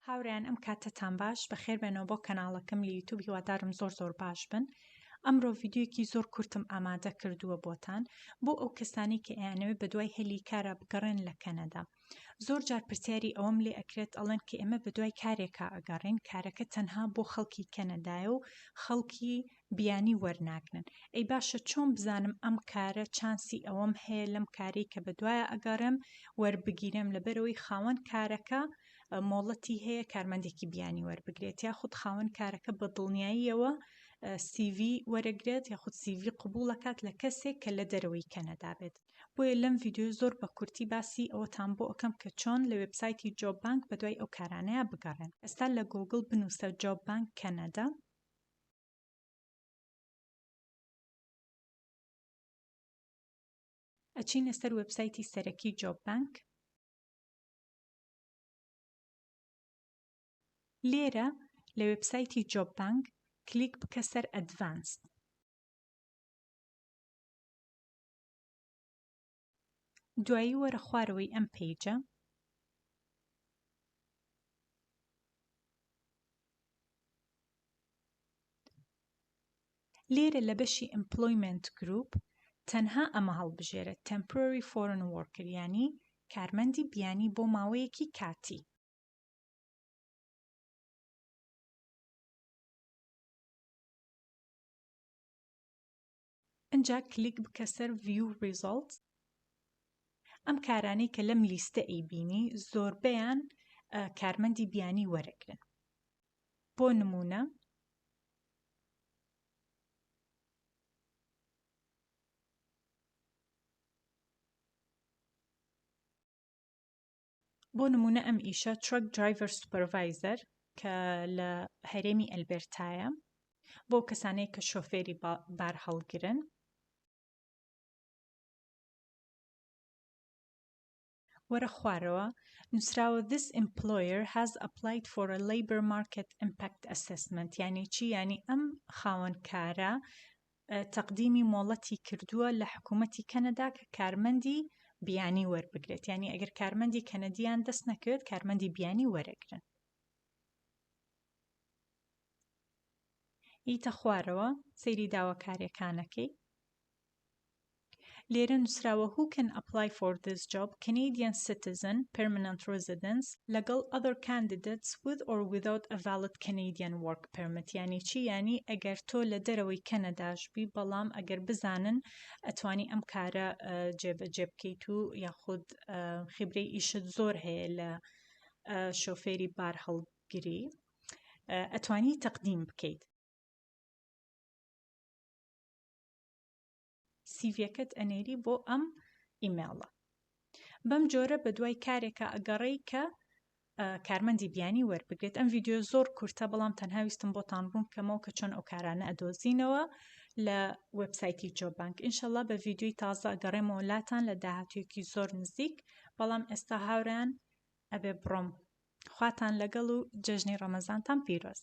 هاورێیان ئەم کاتەتان باش بەخێر بێنەوە بۆ کەناڵەکەم لە یوتوب هیوادارم زۆر زۆر باش بن ئەمڕۆ ڤیدیۆیەکی زۆر کورتم ئامادە کردووە بۆتان بۆ ئەو کەسانەی کە ئەیانەوێت بەدوای هەلی کارا بگەڕێن لە کەنەدا زۆر جار پرسیاری ئەوەم لێ ئەکرێت ئەڵێن کە ئێمە بەدوای کارێکا ئەگەڕێین کارەکە تەنها بۆ خەڵکی کەنەدایە و خەڵکی بیانی وەرناگرن ئەی باشە چۆن بزانم ئەم کارە چانسی ئەوەم هەیە لەم کارەی کە بەدوایە ئەگەڕێم وەربگیرێم لەبەرئەوەی خاوەن کارەکە مۆڵەتی هەیە کارمەندێکی بیانی وەربگرێت یاخود خاوەن کارەکە بە دڵنیاییەوە سیڤی وەرەگرێت یاخود سیڤی قبوڵەکات لە کەسێک کە لە دەرەوەی کەنەدا بێت بۆیە لەم ڤیدیۆ زۆر بە کورتی باسی ئەوەتان بۆ ئەکەم کە چۆن لە وێبسایتی جۆب بانک بەدوای ئەو کارانەیا بگەڕێن ئێستا لە گۆگڵ بنووسە جۆب بانک کەنەدا ئەچینە سەر وێبسایتی سەرەکی جۆب بانک. لێرە لە وێبسایتی جۆب بانک کلیک بکە سەر Advanced. دوایی وەرە خوارەوەی ئەم پەیجە. لێرە لە بەشی Employment Group تەنها ئەمە هەڵبژێرە Temporary Foreign Worker یانی کارمەندی بیانی بۆ ماوەیەکی کاتی. ئنجا کلیک بکە سەر View Results. ئەم کارانەی کە لەم لیستە ئەیبینی زۆربەیان کارمەندی بیانی وەرەگرن. بۆ نموونە. بۆ نموونە ئەم ئیشە Truck Driver Supervisor کە لە هەرێمی ئەلبێرتایە بۆ کەسانەی کە شۆفێری بارهەڵگرن. وەرە خوارەوە نووسراوە This employer has applied for a labor market impact assessment یانی چی؟ یانی ئەم خاوەن کارە تەقدیمی مۆڵەتی کردووە لە حکوومەتی کەنەدا کە کارمەندی بیانی وەربگرێت یانی ئەگەر کارمەندی کەنەدیان دەست نەکەوێت کارمەندی بیانی وەرەگرن. یتە خوارەوە سەیری داواکاریەکانەکەی لێرە نووسراوە Who can apply for this job Canadian citizen permanent residents لەگەڵ other candidates with or without a valid Canadian work permit یانی چی یانی ئەگەر تۆ لە دەرەوەی کەنەداش بی بەڵام ئەگەر بزانن ئەتوانی ئەم کارە جێبەجێ بکەیت و یاخود خیبرەی ئیشت زۆر هەیە لە شۆفێری بارهەڵگری ئەتوانی تەقدیم بکەیت. سیڤیەکەت ئەنێری بۆ ئەم ئیمێڵە. بەم جۆرە بە دوای کارێکا ئەگەڕێی کە کارمەندی بیانی وەربگرێت. ئەم ڤیدیۆ زۆر کورتە بەڵام تەنها ویستم بۆتان ڕوون بکەمەوە کە چۆن ئەو کارانە ئەدۆزینەوە لە وێبسایتی جۆب بانک. ئینشەڵا بە ڤیدیۆی تازە ئەگەڕێمەوە لاتان لە داهاتوویەکی زۆر نزیک بەڵام ئێستا هاوڕێیان ئەبێ بڕۆم. خواتان لەگەڵ و جەژنی ڕەمەزانتان پیرۆز.